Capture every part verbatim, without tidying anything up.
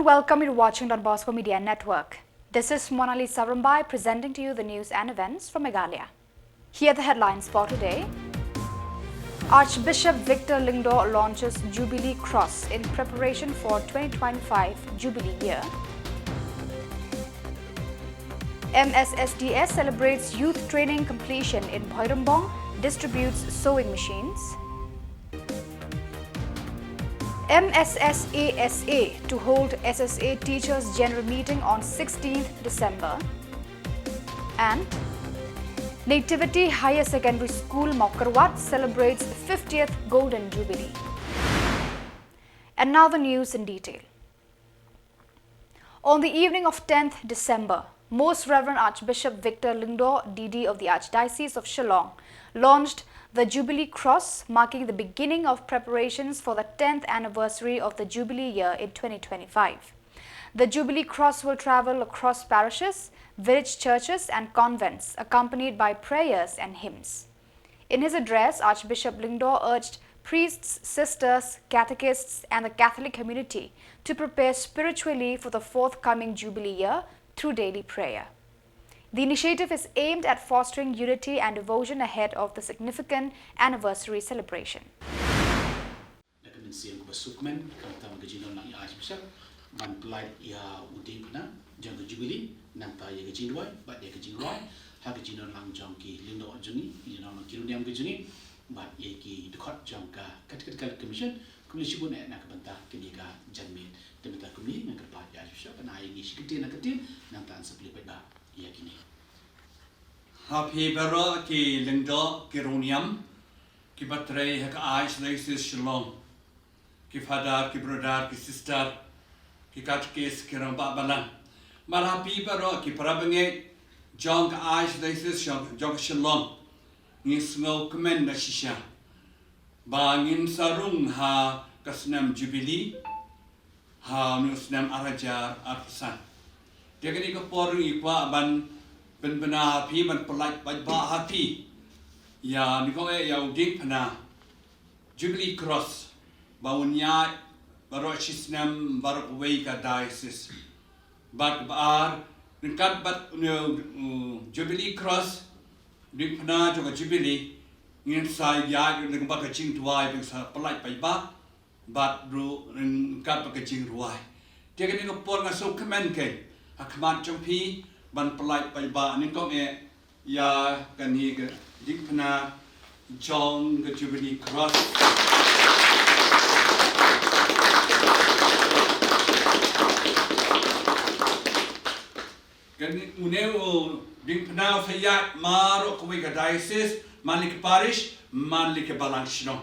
Welcome, you're watching Don Bosco Media Network. This is Monali Sarumbai presenting to you the news and events from Meghalaya. Here are the headlines for today. Archbishop Victor Lyngdoh launches Jubilee Cross in preparation for twenty twenty-five Jubilee year. M S S D S celebrates youth training completion in Bhoirymbong, distributes sewing machines. M S S A S A to hold S S A Teachers General Meeting on sixteenth December. And Nativity Higher Secondary School, Mawkyrwat celebrates fiftieth Golden Jubilee. And now the news in detail. On the evening of tenth December, Most Reverend Archbishop Victor Lyngdoh, D D of the Archdiocese of Shillong, launched the Jubilee Cross, marking the beginning of preparations for the tenth anniversary of the Jubilee year in twenty twenty-five. The Jubilee Cross will travel across parishes, village churches, and convents, accompanied by prayers and hymns. In his address, Archbishop Lyngdoh urged priests, sisters, catechists, and the Catholic community to prepare spiritually for the forthcoming Jubilee year through daily prayer. The initiative is aimed at fostering unity and devotion ahead of the significant anniversary celebration. Da ka mynsiem kaba sngewkmen, khamtam ka jingdon lang ïa Archbishop ban pyllait ïa u diengphna jong ka Jubilee, nangta ïa ka jingduwai bad ïa ka jingrwai ha ka jingdon lang jong ki lyngdoh jong ngi, ki lyngdoh ki riewniam ka jong ngi, bad ïa ki dkhot jong ka Catechetical Commission. Khublei shibun eh na ka bynta kane ka janmiet. Te mynta kumne ngan kyrpad ïa Archbishop ban ai ïa ngi shi kyntien ar kyntien, nangta yn sa plie paidbah ïa kine. Ha phi baroh ki lyngdoh ki riewniam kiba trei ha ka Archdiocese Shillong, ki father, ki brother, ki sister, ki katekist, ki rangbah balang, bad ha phi baroh ki para bangeit jong ka Archdiocese jong, jong ka Shillong, ngi sngewkmen da shisha ba ngin sa rung ha ka snem Jubilee ha une u snem ar hajar arphew san. Te kane ka por ngi kwah ban pynbna ha phi, ban pyllait paidbah ha phi ïa, nyngkong eh ïa u diengphna Jubilee Cross ba un ïaid baroh shi snem baroh kawei ka diocese. Bad kaba ar, ryngkat bad une u, u Jubilee Cross, diengphna jong ka Jubilee, ngin sa ïaid ryngkat bad ka jingduwai, ban sa pyllait paidbah, bad ruh ryngkat bad ka jingrwai. Te kane ka por nga sngewkmen kein ha khmat jong phi ban pyllait paidbah, nyngkong eh ïa kane ka diengphna jong ka Jubilee Cross. Kane, une u diengphna u sa ïaid baroh kawei ka diocese, man la ki parish, man la ki balang shnong,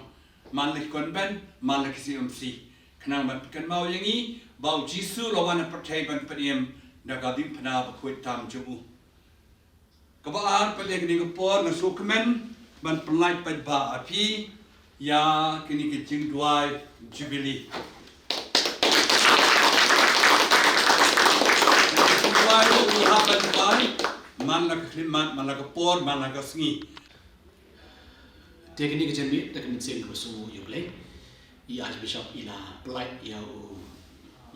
man la ki convent, man la ki C M C. Khnang ban pynkynmaw ïa ngi ba u Jisu u la wan ha pyrthei ban pynim da ka diengphna bakhuid tam jong u. Kaba ar, pat ïa kane ka por nga sngewkmen ban pyllait paidbah ha phi ïa kane ka jingduwai Jubilee. Jingduwai ruh ngi hap ban duwai man la ka khyllipmat, man la ka por, man la ka sngi. Te kane ka janmiet, da ka mynsiem kaba sngewnguh ïa U Blei, i Archbishop i la pyllait ïa u,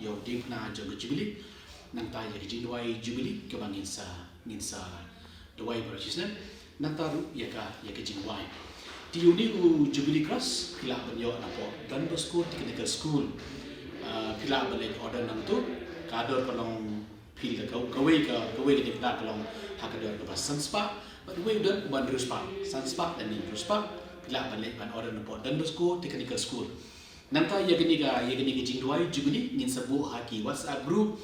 ïa u diengphna jong ka Jubilee. Nangta ïa ka jingduwai Jubilee kaba ngin sa, ngin sa duwai baroh shi snem. Nangta ruh ïa ka, ïa ka jingrwai. Te une u Jubilee Cross phi lah ban ïoh napoh Don Bosco Technical School. Ah, phi lah ban leit order nangtu, ka dor ka long, phi lah ka, kawei ka, kawei ka diengphna ka long ha ka dor kaba san spah, bad uwei u don uba hynriew spah, san spah lane hynriew spah. Phi lah ban leit ban order napoh Don Bosco Technical School. Nangta ïa kane ka, ïa kane ka jingduwai Jubilee ngin sa buh ha ki WhatsApp group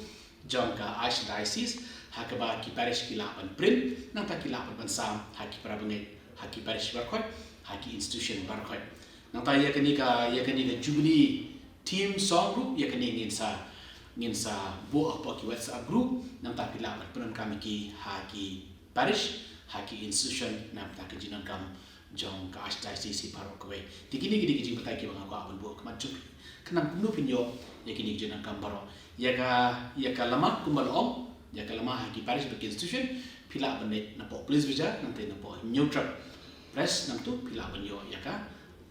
jong ka Archdiocese, ha kaba ki parish ki lah ban print, nangta ki lah ban pynsam ha ki para bangeit, ha ki parish baroh khoit, ha ki institution baroh khoit. Nangta ïa kane ka, ïa kane ka Jubilee theme song ruh, ïa kane ngin sa, ngin sa buh hapoh ki WhatsApp group, nangta phi lah ban pyndonkam ïa ki ha ki parish, ha ki institution, na ka bynta ka jingdonkam jong ka Archdiocese baroh kawei. Te kine ki dei ki jingbatai kiba nga kwah ban buh ha khmat jong phi, khnang kumno phin ïoh ïa kine ki jingdonkam baroh. Ïa ka, ïa ka lama kumba la ong, ïa ka lama ha ki parish bad ki institution, phi lah ban leit napoh Police Bazar, nangta napoh New Truck Press, nangtu phi lah ban ïoh ïa ka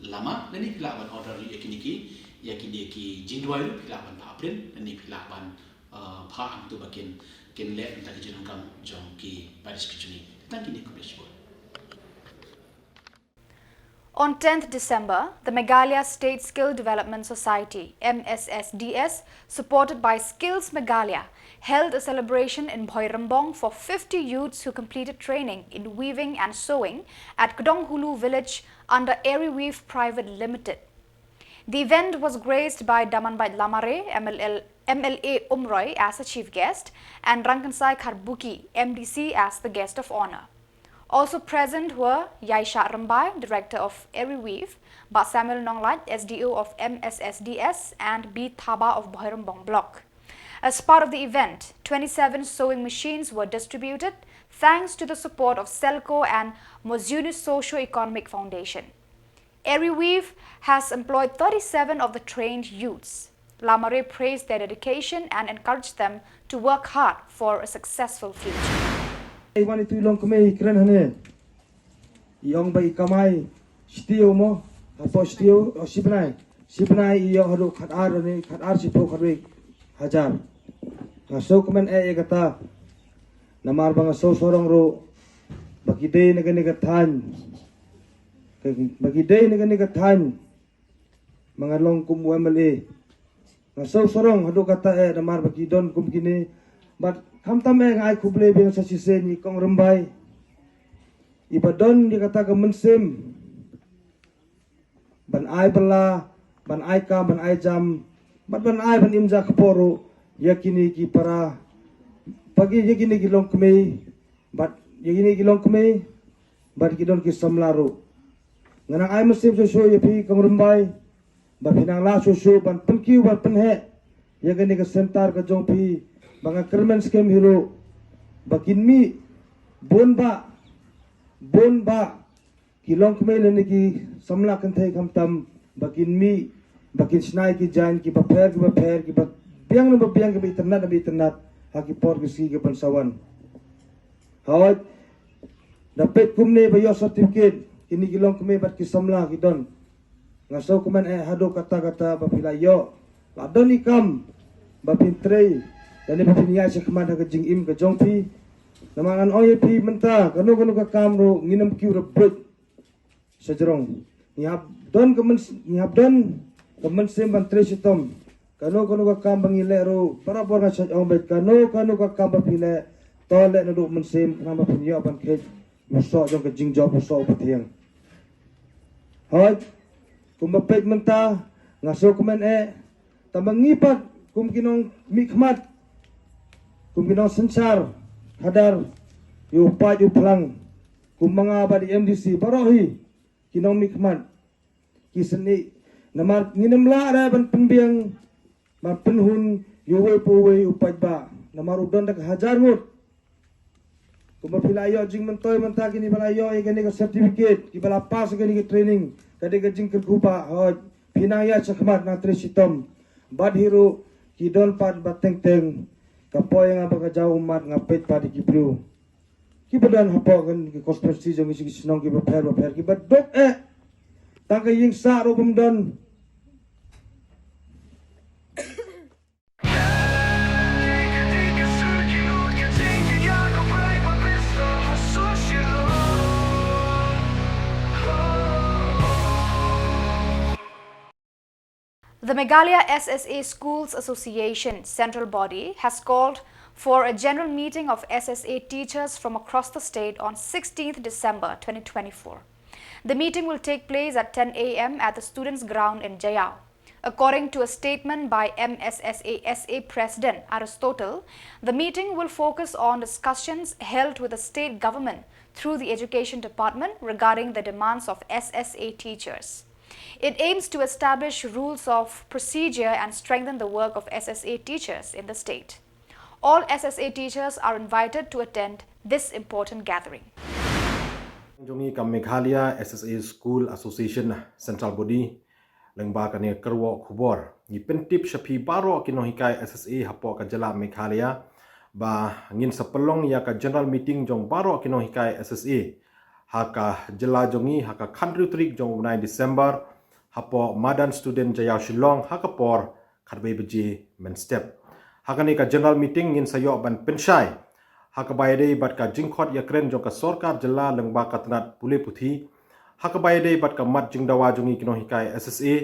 lama, lane phi lah ban order ïa kine ki, ïa kine ki jingduwai ruh phi lah ban phah print, lane phi lah ban, uh, phah hangto ba kin, kin leh na ka bynta ka jingdonkam jong ki parish ki jong ngi. Tang kine, khublei shibun. On tenth December, the Meghalaya State Skill Development Society, M S S D S, supported by Skills Meghalaya, held a celebration in Bhoirymbong for fifty youths who completed training in weaving and sewing at Kdonghulu village under Eri Weave Private Limited. The event was graced by Damanbait Lamare, M L A, M L A Umroi, as the chief guest, and Rangkansai Kharbuki, M D C, as the guest of honor. Also present were Yaisha Rymbai, Director of Eri Weave, Bah Samuel Nonglait, S D O of M S S D S, and B Thaba of Bhoirymbong Block. As part of the event, twenty-seven sewing machines were distributed thanks to the support of Selco and Mozuni Socio-Economic Foundation. Eri Weave has employed thirty-seven of the trained youths. Lamare praised their dedication and encouraged them to work hard for a successful future. Ai wan itu long kmie kren hane. I ong ba i kamai, stiew mo, hapoh stiew, oh, shibnai. Shibnai i ong haduh khatar ne, khatar shiphew khatwei hajar. Nga sngewkmen eh ïa kata. Namar ba nga sngewsarong ruh ba ki dei na kane ka thaiñ. Ba ki dei na kane ka thaiñ. Ma nga long kum u M L A. Nga sngewsarong haduh katta eh namar ba ki don kum kine. Bad khamtam eh nga ai khublei biang sa shisien ïa i Kong Rymbai. Iba don ïa kata ka mynsiem ban ai bylla, ban ai kam, ban ai jam, bad ban ai ban im ja kpoh ruh ïa kine ki para, bad ïa kine ki longkmie, bad ïa kine ki longkmie, bad ki don ki samla ruh. Nga nang ai mynsiem shuh shuh ïa phi Kong Rymbai, ba phi nang lah shuh shuh ban pynkiew ban pynheh ïa kane ka center ka jong phi, ba nga kyrmen skhem hi ruh ba kin mih bun bah, bun bah ki longkmie lane ki samla kynthei khamtam ba kin mih, ba kin shna ïa ki jaiñ kiba pher kiba pher, kiba biang na ba biang, kiba itynnad na ba itynnad ha ki por ki sngi ki ban sa wan. Hooid, da peit kumne ba ïoh certificate kine ki longkmie bad ki samla ki don. Nga sngewkmen eh haduh katta katta ba phi la ïoh, la don i kam ba phin trei lane ba phin ïaid shakhmat ha ka jingim ka jong phi. Namar ngan ong ïa phi mynta, kano kano ka kam ruh ngin ym kiew rep brut. Sa jrong ngi hap don ka myns-, ngi hap don ka mynsiem ban trei shitom. Kano kano ka kam ba ngi leh ruh, barabor nga shait ong beit, kano kano ka kam ba phi leh, to leh naduh mynsiem, khnang ba phin ïoh ban kheit u soh jong ka jingjop, u soh u pathiang. Hooid, kumba peit mynta, nga sngewkmen eh, tangba ngi pat kum ki nongmihkhmat, kum ki nongsynshar khadar ïa u paid u phlang, kum ma nga bad i M D C baroh hi, ki nongmihkhmat ki sngewsih, namar ngin ym lah re ban pynbiang ban pynhun ïa uwei pa uwei u paidbah, namar u don da ka hajar ngut. Kumba phi la ïoh jingmyntoi mynta, kine ba la ïoh ïa kane ka certificate, kiba la pass ïa kane ka training, ka dei ka jingkyrkhu ba, hooid, phi nang ïaid shakhmat, nang trei shitom. Bad hi ruh ki don pat ba teng teng, ka poi ïa nga ba ka jaw ummat, nga peit pat ïa ki briew kiba don hapoh kane ka constituency jong ngi, ki shnong kiba pher ba pher, kiba duk eh, tang ka ïing sah ruh bym don. The Meghalaya S S A Schools Association central body has called for a general meeting of S S A teachers from across the state on sixteenth December twenty twenty-four. The meeting will take place at ten A M at the Students' Ground in Jaiaw. According to a statement by M S S A S A President Aristotle, the meeting will focus on discussions held with the state government through the Education Department regarding the demands of S S A teachers. It aims to establish rules of procedure and strengthen the work of S S A teachers in the state. All S S A teachers are invited to attend this important gathering. Jong ngi ka Meghalaya S S A School Association Central Body, lyngba kane ka kyrwoh khubor, ngi pyntip sha phi baroh ki nonghikai S S A hapoh ka jylla Meghalaya, ba ngin sa pynlong ïa ka general meeting jong baroh ki nonghikai S S A ha ka jylla jong ngi ha ka khathynriew tarik jong u bnai December, hapoh Madan Student Jaïaw Shillong ha ka por khatwei baje mynstep. Ha kane ka general meeting ngin sa ïoh ban pynshai ha kaba ïadei bad ka jingkhot ïakren jong ka sorkar jylla lyngba ka tnat pule puthi, ha kaba ïadei bad ka mat jingdawa jong ngi ki nonghikai S S A,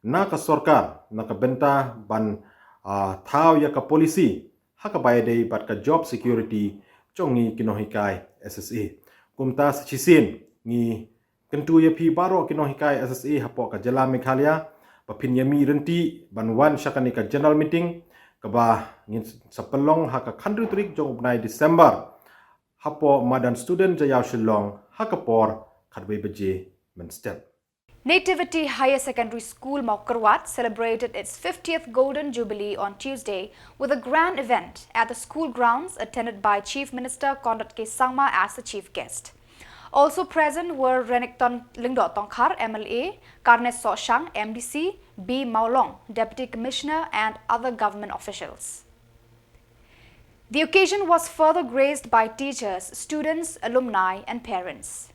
na ka sorkar na ka bynta ban, ah, thaw ïa ka policy ha kaba ïadei bad ka job security jong ngi ki nonghikai S S A. Kumta sa shisien ngi kyntu ïa phi baroh ki nonghikai S S A hapoh ka jylla Meghalaya ba phin ïa mih rynti ban wan sha kane ka general meeting kaba ngin sa pynlong ha ka khathynriew tarik jong u bnai December hapoh Madan Student Jaïaw Shillong ha ka por khatwei baje mynstep. Nativity Higher Secondary School Mawkyrwat celebrated its fiftieth Golden Jubilee on Tuesday with a grand event at the school grounds attended by Chief Minister Conrad K Sangma as the chief guest. Also present were Renikton Lyngdoh Tongkhar, M L A, Carnes Sohshang, M D C, B Mawlong, Deputy Commissioner, and other government officials. The occasion was further graced by teachers, students, alumni, and parents.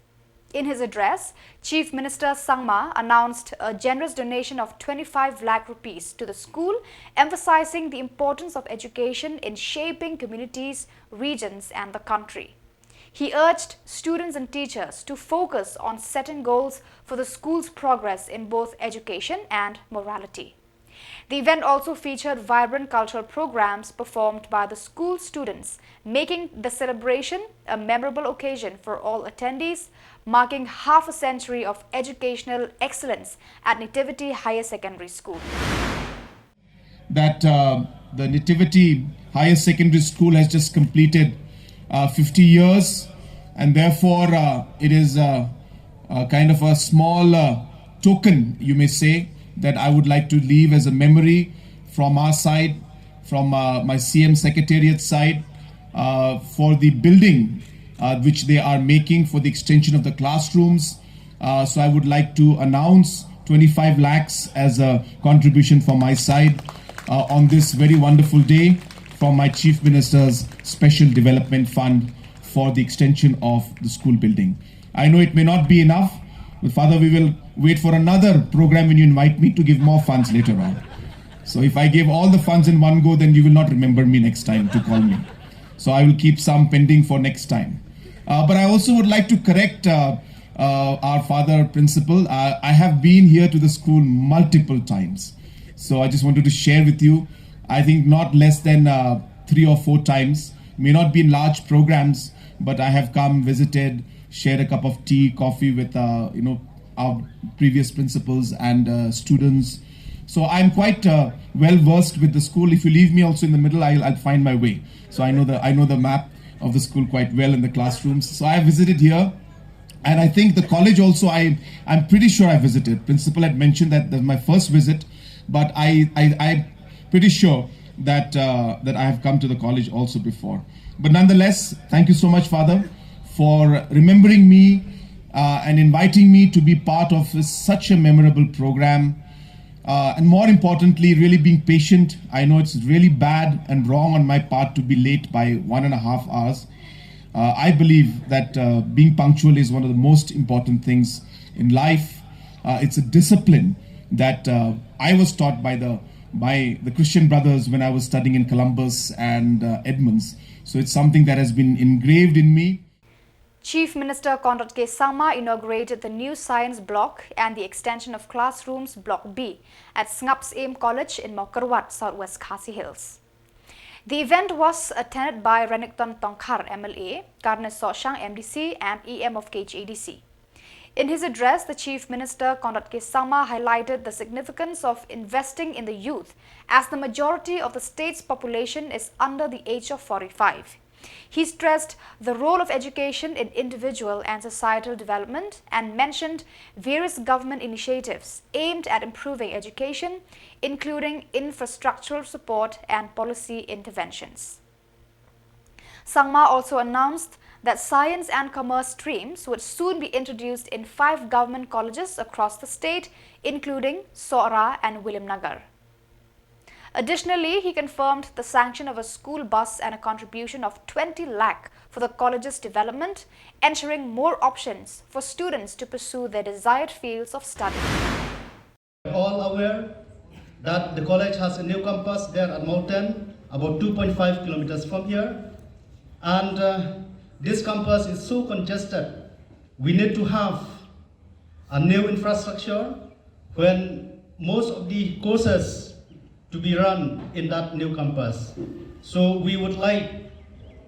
In his address, Chief Minister Sangma announced a generous donation of twenty-five lakh rupees to the school, emphasizing the importance of education in shaping communities, regions, and the country. He urged students and teachers to focus on setting goals for the school's progress in both education and morality. The event also featured vibrant cultural programs performed by the school students, making the celebration a memorable occasion for all attendees, marking half a century of educational excellence at Nativity Higher Secondary School. That, uh, the Nativity Higher Secondary School has just completed, uh, fifty years, and therefore, uh, it is, uh, uh, kind of a small, uh, token, you may say, that I would like to leave as a memory from our side, from, uh, my C M Secretariat side, uh, for the building, uh, which they are making for the extension of the classrooms. Uh, so I would like to announce twenty-five lakhs as a contribution from my side, uh, on this very wonderful day from my Chief Minister's Special Development Fund for the extension of the school building. I know it may not be enough, but Father, we will wait for another program when you invite me to give more funds later on. So if I give all the funds in one go, then you will not remember me next time to call me. So I will keep some pending for next time. Uh, but I also would like to correct, uh, uh, our father principal. Uh, I have been here to the school multiple times. So I just wanted to share with you, I think not less than, uh, three or four times, may not be in large programs, but I have come, visited, shared a cup of tea, coffee with, uh, you know, our previous principals and, uh, students. So I'm quite, uh, well versed with the school. If you leave me also in the middle, I'll, I'll find my way. So I know the, I know the map of the school quite well in the classrooms. So I visited here, and I think the college also, I, I'm pretty sure I visited. Principal had mentioned that that's my first visit, but I, I, I'm pretty sure that, uh, that I have come to the college also before. But nonetheless, thank you so much, Father, for remembering me, uh, and inviting me to be part of such a memorable program. Uh, and more importantly, really being patient. I know it's really bad and wrong on my part to be late by one and a half hours. Uh, I believe that, uh, being punctual is one of the most important things in life. Uh, it's a discipline that, uh, I was taught by the, by the Christian Brothers when I was studying in Columbus and, uh, Edmonds. So it's something that has been engraved in me. Chief Minister Conrad K Sangma inaugurated the new Science Block and the extension of Classrooms Block B at Sngap Syiem College in Mawkyrwat, South West Khasi Hills. The event was attended by Renikton Tongkhar, M L A, Carnes Sohshang, M D C, and E M of K H A D C. In his address, the Chief Minister Conrad K Sangma highlighted the significance of investing in the youth, as the majority of the state's population is under the age of forty-five. He stressed the role of education in individual and societal development and mentioned various government initiatives aimed at improving education, including infrastructural support and policy interventions. Sangma also announced that science and commerce streams would soon be introduced in five government colleges across the state, including Sohra and Williamnagar. Additionally, he confirmed the sanction of a school bus and a contribution of twenty lakh for the college's development, ensuring more options for students to pursue their desired fields of study. All aware that the college has a new campus there at Mawten, about two point five kilometers from here. And uh, this campus is so congested. We need to have a new infrastructure when most of the courses to be run in that new campus. So we would like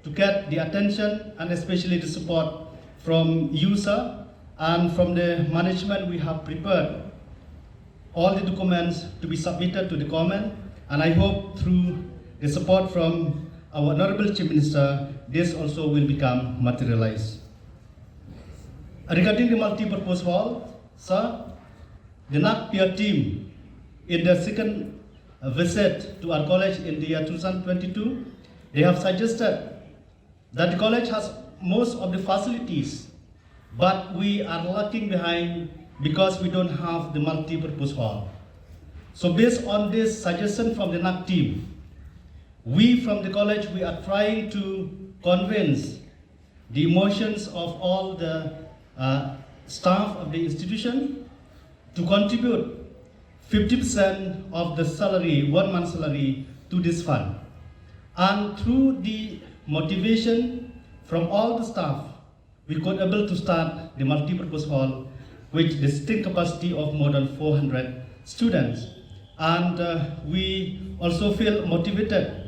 to get the attention and especially the support from you, sir, and from the management. We have prepared all the documents to be submitted to the government, and I hope through the support from our Honorable Chief Minister, this also will become materialized. Regarding the multi-purpose hall, sir, the NACPIA team, in their second visit to our college in the year two thousand twenty-two, they have suggested that the college has most of the facilities, but we are lagging behind because we don't have the multi-purpose hall. So based on this suggestion from the NACPIA team, we from the college, we are trying to convince the emotions of all the uh, staff of the institution to contribute fifty percent of the salary, one month salary, to this fund. And through the motivation from all the staff, we could able to start the multi-purpose hall with the seating capacity of more than four hundred students. And uh, we also feel motivated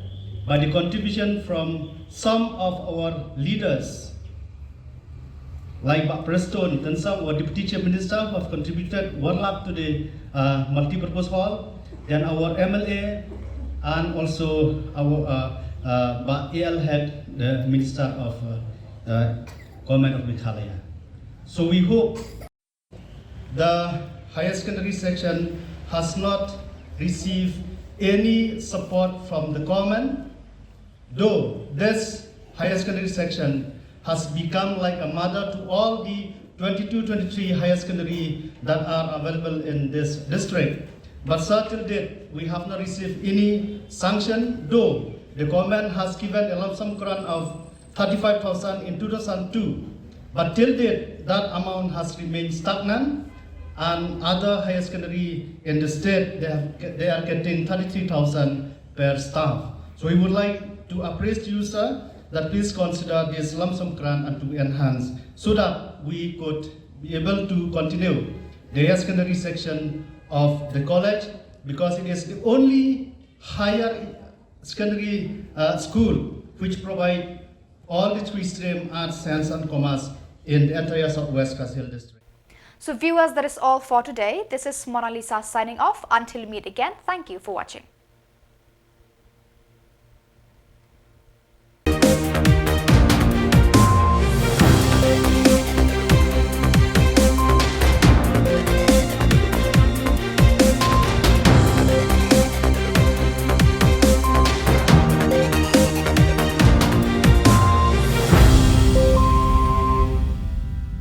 by the contribution from some of our leaders, like Bah Prestone Tynsong, our Deputy Chief Minister, who have contributed one lakh to the uh, multi-purpose hall, then our M L A, and also our uh, uh, Bah A L Hek, the Minister of uh, the Government of Meghalaya. So we hope the higher secondary section has not received any support from the government, though this higher secondary section has become like a mother to all the twenty-two twenty-three higher secondary that are available in this district. But sir, till date, we have not received any sanction, though the government has given a lump sum grant of thirty-five thousand in two thousand two. But till date, that amount has remained stagnant, and other higher secondary in the state, they, have, they are getting thirty-three thousand per staff. So we would like to appraise you, sir, that please consider this lump sum grant and to enhance so that we could be able to continue the higher secondary section of the college, because it is the only higher secondary uh, school which provide all the three stream, arts, science and commerce, in the entire Southwest Khasi Hills district. So viewers, that is all for today. This is Mona Lisa signing off. Until we meet again, thank you for watching.